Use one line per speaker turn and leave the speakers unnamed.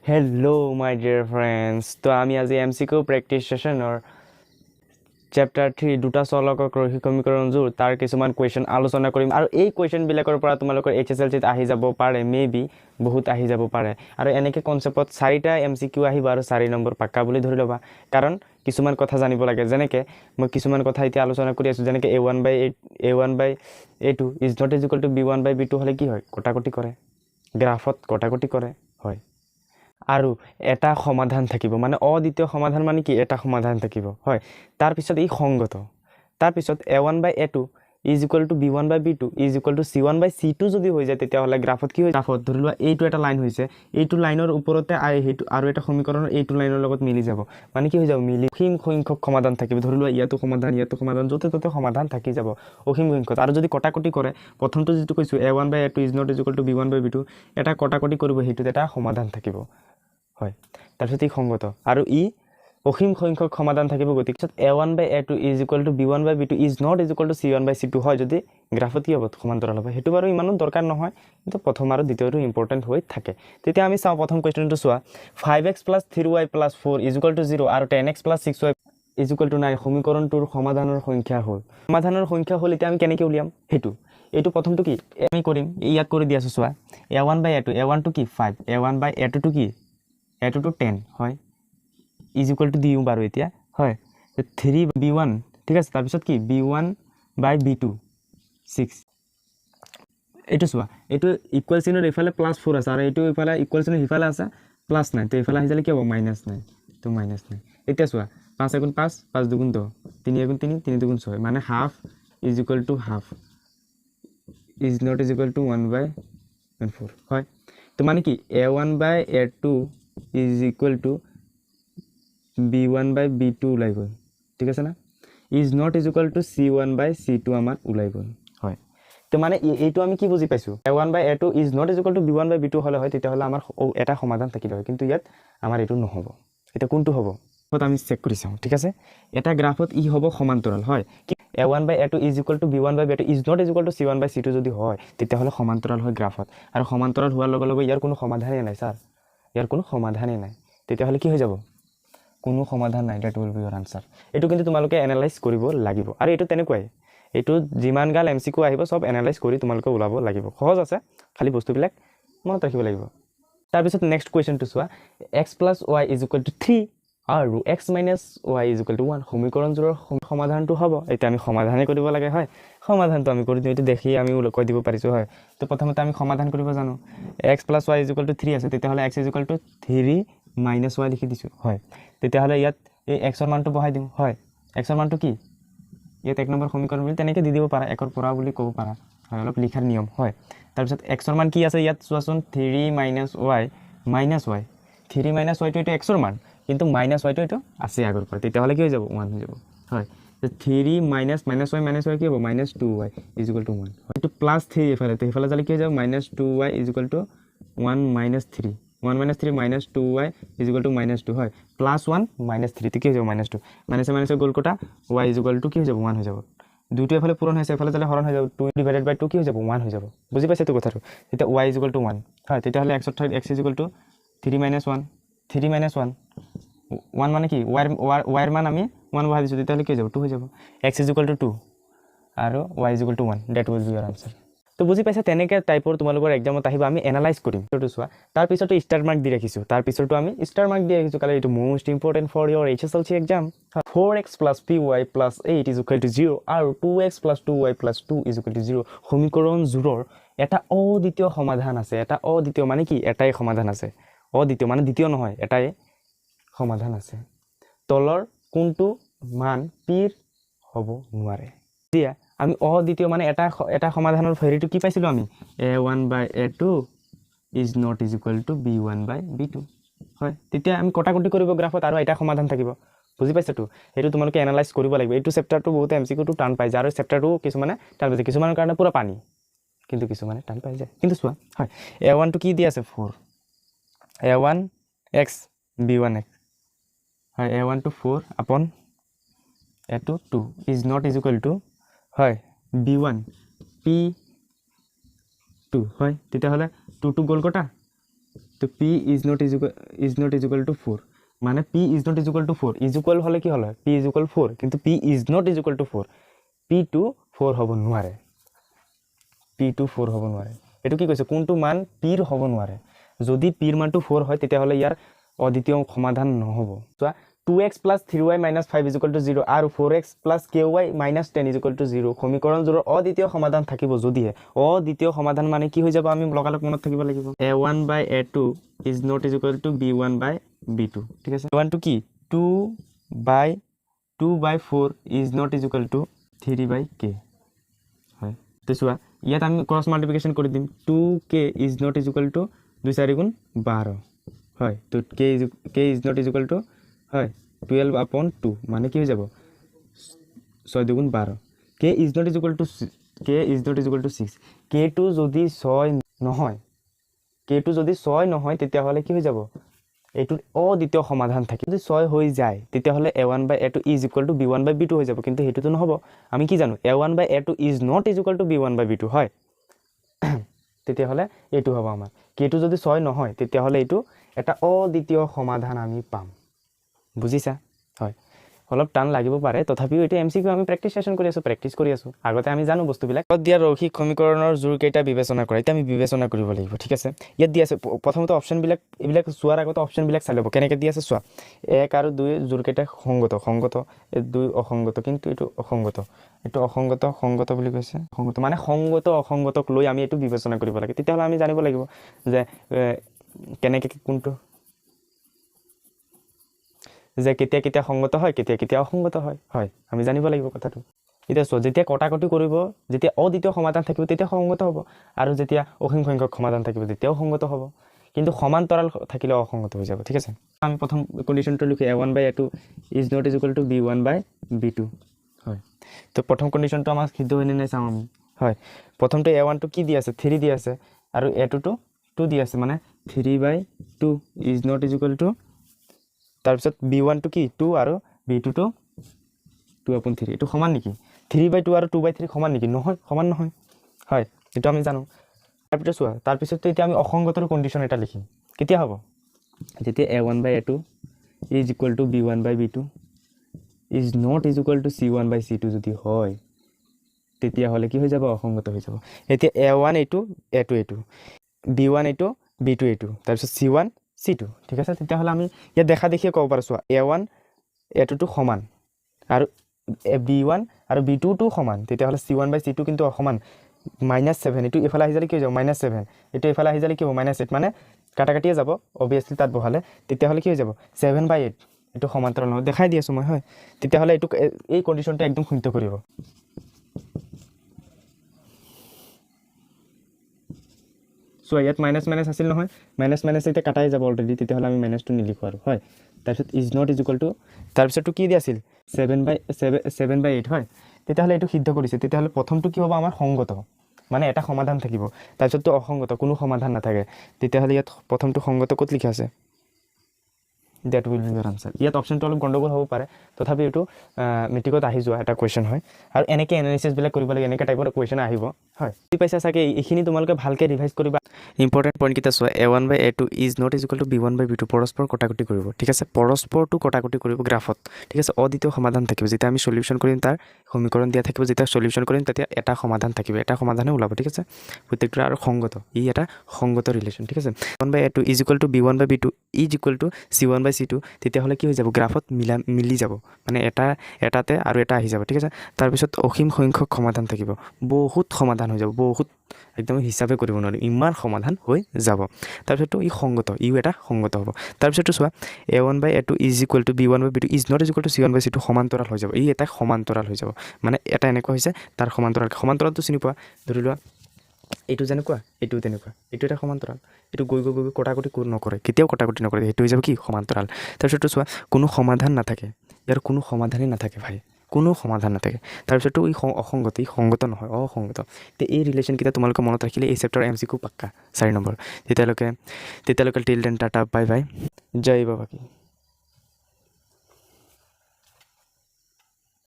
Hello' মাই dear friends, তো আমি আজি এমচিকিউ প্ৰেক্টিছ ছেশ্যনৰ চেপ্টাৰ 3, দুটা চলকক ৰৈখিক সমীকৰণ জোৰ, তাৰ কিছুমান কুৱেশ্যন আলোচনা কৰিম। আৰু এই কুৱেশ্যনবিলাকৰ পৰা তোমালোকৰ এইচএছএলচিত আহি যাব পাৰে, মে বি বহুত আহি যাব পাৰে। আৰু এনেকৈ কনচেপ্টত চাৰিটা এমচিকিউ আহিব আৰু 4 নম্বৰ পাক্কা বুলি ধৰি ল'বা, কাৰণ কিছুমান কথা জানিব লাগে। যেনেকৈ মই কিছুমান কথা এতিয়া আলোচনা কৰি আছোঁ, যেনেকৈ a one by a two is not is equal to b one by b two হ'লে কি হয়? কটাকটি কৰে, গ্ৰাফত কটাকটি কৰে, হয়। আৰু এটা সমাধান থাকিব, মানে অদ্বিতীয় সমাধান মানে কি? এটা সমাধান থাকিব, হয়। তাৰপিছত ই সংগত। তাৰপিছত a one by a two is equal to b one by b two is equal to c one by c two যদি হৈ যায়, তেতিয়াহ'লে গ্ৰাফত কি হয়? গ্ৰাফত ধৰি লোৱা এইটো এটা লাইন হৈছে, এইটো লাইনৰ ওপৰতে সেইটো আৰু এটা সমীকৰণৰ এইটো লাইনৰ লগত মিলি যাব। মানে কি হৈ যাব? মিলি অসীম সংখ্যক সমাধান থাকিব। ধৰি লোৱা ইয়াতো সমাধান, ইয়াতো সমাধান, য'তে ত'তে সমাধান থাকি যাব অসীম সংখ্যক। আৰু যদি কটাকটি কৰে, প্ৰথমটো যিটো কৈছোঁ, a one by a two is not is equal to b one by b two, এটা কটাকটি কৰিব, সেইটোত এটা সমাধান থাকিব, হয়। তাৰপিছত ই সংগত আৰু ই অসীম সংখ্যক সমাধান থাকিব। গতিকে a one by a two is equal to b one by b two is not is equal to c one by c two হয় যদি, গ্ৰাফত কি হ'ব? সমান্তৰাল হ'ব। সেইটো বাৰু ইমানো দৰকাৰ নহয়, কিন্তু প্ৰথম আৰু দ্বিতীয়টো ইম্পৰ্টেণ্ট হৈ থাকে। তেতিয়া আমি চাওঁ, প্ৰথম কুৱেশ্যনটো চোৱা, five x plus three y plus four is equal to zero আৰু 10 x plus six y is equal to nine সমীকৰণটোৰ সমাধানৰ সংখ্যা হ'ল। সমাধানৰ সংখ্যা হ'ল, এতিয়া আমি কেনেকৈ উলিয়াম সেইটো? এইটো প্ৰথমটো কি আমি কৰিম? ইয়াত কৰি দি আছোঁ, চোৱা। A one by a two, এ ওৱানটো কি? ফাইভ। এ ওৱান বাই এ টুটো কি? এ টুটো 10, হয়। Is equal to দিওঁ বাৰু এতিয়া, হয়, থ্ৰী বি ওৱান, ঠিক আছে। তাৰপিছত কি? B one by b two, six। এইটো চোৱা, এইটো ইকুৱেল চিনৰ এইফালে প্লাছ ফ'ৰ আছে আৰু এইটো ইফালে ইকুৱেল চিনৰ সিফালে আছে প্লাছ নাইন। তো এইফালে আহি যালে কি হ'ব? Minus nine. তো মাইনাছ নাইন। এতিয়া চোৱা, পাঁচ এগুণ পাঁচ, পাঁচ দুগুণ 10, তিনি এগুণ তিনি, তিনি দুগুণ ছয়, মানে half is equal to half is not is equal to one by four, হয়। তো মানে কি? A one by a two is equal to b one by b two ওলাই গ'ল, ঠিক আছে না? Is not is equal to c one by c two আমাৰ ওলাই গ'ল, হয়। তো মানে এইটো আমি কি বুজি পাইছোঁ? A one by a two is not is equal to b one by b two হ'লে হয়, তেতিয়াহ'লে আমাৰ এটা সমাধান থাকিলে হয়। কিন্তু ইয়াত আমাৰ এইটো নহ'ব। এতিয়া কোনটো হ'ব আমি চেক কৰি চাওঁ, ঠিক আছে। এটা গ্ৰাফত ই হ'ব সমান্তৰাল, হয়। A one by a two is equal to b one by b two is not is equal to c one by c two যদি হয়, তেতিয়াহ'লে সমান্তৰাল হয় গ্ৰাফত। আৰু সমান্তৰাল হোৱাৰ লগে লগে ইয়াৰ কোনো সমাধানেই নাই ছাৰ, ইয়াৰ কোনো সমাধানেই নাই। তেতিয়াহ'লে কি হৈ যাব? কোনো সমাধান নাই। That will be your answer। এইটো কিন্তু তোমালোকে এনালাইজ কৰিব লাগিব। আৰু এইটো তেনেকুৱাই, এইটো যিমান গাল এমচিকিউ আহিব, চব এনালাইজ কৰি তোমালোকে ওলাব লাগিব। সহজ আছে, খালি বস্তুবিলাক মনত ৰাখিব লাগিব। তাৰপিছত নেক্সট কুৱেশ্যনটো চোৱা, x plus y is equal to three আৰু x minus y is equal to one সমীকৰণযোৰৰ সমাধানটো হ'ব। এতিয়া আমি সমাধানেই কৰিব লাগে, হয়। সমাধানটো আমি কৰি দিওঁ। এইটো দেখি আমি কৈ দিব পাৰিছোঁ, হয়। তো প্ৰথমতে আমি সমাধান কৰিব জানো। X plus y is equal to three আছে, তেতিয়াহ'লে x is equal to three minus y লিখি দিছোঁ, হয়। তেতিয়াহ'লে ইয়াত এই এক্সৰ মানটো বহাই দিওঁ, হয়। এক্সৰ মানটো কি? ইয়াত 1 নম্বৰ সমীকৰণ বুলি তেনেকৈ দি দিব পাৰা, একৰ পৰা বুলি ক'ব পাৰা, হয়। অলপ লিখাৰ নিয়ম, হয়। তাৰপিছত এক্সৰ মান কি আছে ইয়াত চোৱাচোন, three minus y minus y, three minus ৱাইটো এইটো এক্সৰ মান, কিন্তু মাইনাছ ৱাইটো এইটো আছে আগৰ পৰা। তেতিয়াহ'লে কি হৈ যাব? ওৱান হৈ যাব, হয়। Three minus minus y minus y কি হ'ব? Minus two y is equal to one। এইটো প্লাছ থ্ৰী এইফালে, তো সেইফালে যালে কি হৈ যাব? Minus two y is equal to one minus three, one minus three minus two y is equal to minus two, হয়। প্লাছ ওৱান মাইনাছ থ্ৰী, কি হৈ যাব? Minus two. মাইনাছে মাইনাছে গ'ল কটা, why is equal to কি হৈ যাব? ওৱান হৈ যাব। দুইটো এফালে পূৰণ হৈছে, এফালে যালে হৰণ হৈ যাব। টু ডিভাইডেড বাই টু কি হৈ যাব? ওৱান হৈ যাব। বুজি পাইছে তো কথাটো? তেতিয়া y is equal to one, হয়। তেতিয়াহ'লে এক্সৰ ঠাইত x is equal to three minus one, three minus one, one মানে কি? ৱাইৰ মান আমি ওৱান বহাই দিছোঁ। তেতিয়াহ'লে কি হৈ যাব? টু হৈ যাব। X is equal to two আৰু y is equal to one, that will be your answer। তো বুজি পাইছা, তেনেকৈ টাইপৰ তোমালোকৰ এক্সামত আহিব। আমি এনালাইজ কৰিম। এইটো চোৱা, তাৰপিছতো ষ্টাৰ মাৰ্ক দি ৰাখিছোঁ। তাৰপিছতো আমি ষ্টাৰ মাৰ্ক দি ৰাখিছোঁ, কাৰণ এইটো most important for your HSLC exam। Four x plus p y plus eight is equal to zero আৰু two x plus two y plus two is equal to zero সমীকৰণ জোৰৰ এটা অদ্বিতীয় সমাধান আছে। এটা অদ্বিতীয় মানে কি? এটাই সমাধান আছে। অদ্বিতীয় মানে দ্বিতীয় নহয়, এটাই সমাধান আছে। তলৰ কোনটো মান পিৰ হ'ব নোৱাৰে? এতিয়া আমি অদ্বিতীয় মানে এটা এটা সমাধানৰ হেৰিটো কি পাইছিলোঁ আমি? A one by a two is not is equal to b one by b two, হয়। তেতিয়া আমি কটাকটি কৰিব গ্ৰাফত আৰু এটা সমাধান থাকিব। বুজি পাইছাতো? সেইটো তোমালোকে এনালাইজ কৰিব লাগিব। এইটো চেপ্টাৰটো বহুতে এমচিকিউটো টান পাই যায় আৰু চেপ্টাৰটো কিছুমানে টান পাইছে। কিছুমানৰ কাৰণে পূৰা পানী, কিন্তু কিছুমানে টান পাই যায়। কিন্তু চোৱা, হয়, এ ওৱানটো কি দি আছে? Four, a one x b one x, হয়। এ ওৱানটো four upon a two two is not is equal to, হয়, বি ওৱান পি টু, হয়। তেতিয়াহ'লে টু টু গ'ল কটা। তো p is not is equal to four, মানে p is not is equal to four। Is equal হ'লে কি হ'ল হয়? P is equal four. কিন্তু p is not is equal to four, P to four হ'ব নোৱাৰে, পি টু ফ'ৰ হ'ব নোৱাৰে। এইটো কি কৈছে? কোনটো মান পিৰ হ'ব নোৱাৰে? যদি পিৰ মানটো ফ'ৰ হয়, তেতিয়াহ'লে ইয়াৰ অদ্বিতীয় সমাধান নহ'ব। চোৱা, two x plus three y minus five is equal to zero আৰু four x plus k y minus 10 is equal to zero সমীকৰণ যোৰৰ অদ্বিতীয় সমাধান থাকিব যদিহে। অদ্বিতীয় সমাধান মানে কি হৈ যাব? আমি লগালগ মনত থাকিব লাগিব, a one by a two is not is equal to b one by b two, ঠিক আছে? ওৱানটো কি? Two by four is not is equal to three by k, হয়। তো চোৱা, ইয়াত আমি ক্ৰছ মাল্টিপ্লিকেশ্যন কৰি দিম। Two k is not is equal to দুই চাৰি গুণ 12, হয়। তো k is not is equal to, হয়, 12 আপন টু, মানে কি হৈ যাব? ছয় দুগুণ 12। K is not is equal to six। কেটো যদি ছয় নহয়, কেটো যদি ছয় নহয়, তেতিয়াহ'লে কি হৈ যাব? এইটোৰ অদ্বিতীয় সমাধান থাকে। যদি ছয় হৈ যায়, তেতিয়াহ'লে a one by a two is equal to b one by b two হৈ যাব। কিন্তু সেইটোতো নহ'ব। আমি কি জানো? A one by a two is not is equal to b one by b two, হয়। তেতিয়াহ'লে এইটো হ'ব আমাৰ, কেটো যদি ছয় নহয়, তেতিয়াহ'লে এইটো এটা অদ্বিতীয় সমাধান আমি পাম। বুজিছা? হয়, অলপ টান লাগিব পাৰে, তথাপিও এইটো এমচিকিউ, আমি প্ৰেক্টিছ ছেশ্যন কৰি আছোঁ, প্ৰেক্টিছ কৰি আছোঁ। আগতে আমি জানো বস্তুবিলাক। ইয়াত দিয়া ৰৈখিক সমীকৰণৰ জোৰকেইটা বিবেচনা কৰা। এতিয়া আমি বিবেচনা কৰিব লাগিব, ঠিক আছে? ইয়াত দি আছে, প্ৰথমতে অপশ্যনবিলাক, এইবিলাক চোৱাৰ আগতে অপশ্যনবিলাক চাই ল'ব। কেনেকৈ দি আছে চোৱা। এক আৰু দুই জোৰকেইটা সংগত, সংগত, এই দুই অসংগত, কিন্তু এইটো অসংগত, এইটো অসংগত, সংগত বুলি কৈছে। সংগত মানে সংগত অসংগতক লৈ আমি এইটো বিবেচনা কৰিব লাগে। তেতিয়াহ'লে আমি জানিব লাগিব যে কেনেকৈ কোনটো যে কেতিয়া কেতিয়া সংগত হয়, কেতিয়া কেতিয়া অসংগত হয়। হয়, আমি জানিব লাগিব কথাটো। এতিয়া চোৱা, যেতিয়া কটাকটি কৰিব, যেতিয়া অদ্বিতীয় সমাধান থাকিব, তেতিয়া সংগত হ'ব আৰু যেতিয়া অসীম সংখ্যক সমাধান থাকিব, তেতিয়াও সংগত হ'ব। কিন্তু সমান্তৰাল থাকিলে অসংগত হৈ যাব, ঠিক আছে? আমি প্ৰথম কণ্ডিশ্যনটো লিখোঁ, a one by a two is not is equal to b one by b two, হয়। তো প্ৰথম কণ্ডিশ্যনটো আমাৰ সিদ্ধ হয়নে নাই চাওঁ আমি, হয়। প্ৰথমটো এ ওৱানটো কি দি আছে? থ্ৰী দি আছে আৰু এ টুটো টু দি আছে, মানে three by two is not is equal to, তাৰপিছত বি ওৱানটো কি? টু আৰু বি টুটো টু আপন থ্ৰী। এইটো সমান নেকি? থ্ৰী বাই টু আৰু টু বাই থ্ৰী সমান নেকি? নহয়, সমান নহয়, হয়। এইটো আমি জানো। তাৰপিছত চোৱা, তাৰপিছততো এতিয়া আমি অসংগতৰ কণ্ডিশ্যন এটা লিখিম। কেতিয়া হ'ব? যেতিয়া a one by a two is equal to b one by b two is not is equal to c one by c two যদি হয়, তেতিয়াহ'লে কি হৈ যাব? অসংগত হৈ যাব। এতিয়া এ ওৱান এইটো, এ টু এইটো, বি ওৱান এইটো, বি টু এইটো, তাৰপিছত চি ওৱান চি টু, ঠিক আছে? তেতিয়াহ'লে আমি ইয়াত দেখা দেখিয়ে ক'ব পাৰোঁ। চোৱা, এ ওৱান এ টুটো সমান আৰু বি ওৱান আৰু বি টুটো সমান, তেতিয়াহ'লে c one by c two কিন্তু অসমান, মাইনাছ ছেভেন। এইটো এইফালে আহি যালে কি হৈ যাব? Minus seven. এইটো এইফালে আহি যালে কি হ'ব? Minus eight. মানে কাটা কাটিয়ে যাব অভিয়াছলি। তাত বহালে তেতিয়াহ'লে কি হৈ যাব? ছেভেন বাই এইট। এইটো সমান্তৰাল নহয়, দেখাই দি আছোঁ মই, হয়। তেতিয়াহ'লে এইটো এই কণ্ডিশ্যনটো একদম সিদ্ধ কৰিব। চোৱা, ইয়াত মাইনাছ মাইনাছ আছিল নহয়? মাইনাছ মাইনাছ এতিয়া কাটাই যাব অলৰেডি। তেতিয়াহ'লে আমি মাইনাছটো নিলিখোঁ আৰু, হয়। তাৰপিছত is not is equal to, তাৰপিছতটো কি দিয়া আছিল? Seven by seven, seven by eight, হয়। তেতিয়াহ'লে এইটো সিদ্ধ কৰিছে। তেতিয়াহ'লে প্ৰথমটো কি হ'ব আমাৰ? সংগত, মানে এটা সমাধান থাকিব। তাৰপিছতটো অসংগত, কোনো সমাধান নাথাকে। তেতিয়াহ'লে ইয়াত প্ৰথমটো সংগত ক'ত লিখা আছে? That will be your answer। ইয়াত অপশ্যনটো অলপ গণ্ডগোল হ'ব পাৰে, তথাপি এইটো মেট্ৰিকত আহি যোৱা এটা কুৱেশ্যন হয় আৰু এনেকৈ এনালিচিছবিলাক কৰিব লাগে। এনেকৈ টাইপৰ কুৱেশ্যন আহিব, হয়। বুজি পাইছা চাগে? এইখিনি তোমালোকে ভালকৈ ৰিভাইজ কৰিবা। ইম্পৰ্টেণ্ট পইণ্টকেইটা চোৱা, a one by a two is not is equal to b one by b two। পৰস্পৰ কটাকটি কৰিব, ঠিক আছে? পৰস্পৰটো কটাকটি কৰিব গ্ৰাফত, ঠিক আছে? অদ্বিতীয় সমাধান থাকিব। যেতিয়া আমি চলিউশ্যন কৰিম, তাৰ সমীকৰণ দিয়া থাকিব, যেতিয়া চলিউশ্যন কৰিম, তেতিয়া এটা সমাধান থাকিব, এটা সমাধানে ওলাব, ঠিক আছে, প্ৰত্যেকটোৰ। আৰু সংগত, ই এটা সংগত ৰিলেশ্যন, ঠিক আছে? One by a two is equal to b one by b two is equal to c one by c two, তেতিয়াহ'লে কি হৈ যাব? গ্ৰাফত মিলি যাব, মানে এটা এটাতে আৰু এটা আহি যাব, ঠিক আছে? তাৰপিছত অসীম সংখ্যক সমাধান থাকিব। বহুত সমাধান হৈ যাব, বহুত, একদম হিচাপে কৰিব নোৱাৰি, ইমান সমাধান হৈ যাব। তাৰপিছততো ই সংগত, ইও এটা সংগত হ'ব। তাৰপিছতো চোৱা, a one by a two is equal to b one by b two is not is equal to c one by c two, সমান্তৰাল হৈ যাব। ই এটা সমান্তৰাল হৈ যাব, মানে এটা এনেকুৱা হৈছে তাৰ সমান্তৰাল। সমান্তৰালটো চিনি পোৱা? ধৰি লোৱা, এইটো যেনেকুৱা, এইটো তেনেকুৱা, এইটো এটা সমান্তৰাল। এইটো গৈ গৈ গৈ গৈ কটাকটি নকৰে, কেতিয়াও কটাকটি নকৰে। সেইটো হৈ যাব কি? সমান্তৰাল। তাৰপিছতো চোৱা, কোনো সমাধান নাথাকে ইয়াৰ, কোনো সমাধানেই নাথাকে ভাই, কোনো সমাধান নাথাকে। তাৰপিছতো ই অসংগত, ই সংগত নহয়, অসংগত। এতিয়া এই ৰিলেশ্যনকেইটা তোমালোকে মনত ৰাখিলে এই চেপ্টাৰ এমচিকিউ পাক্কা 4 নম্বৰ। তেতিয়ালৈকে till then, tata, bye bye, জয় বাবা কি।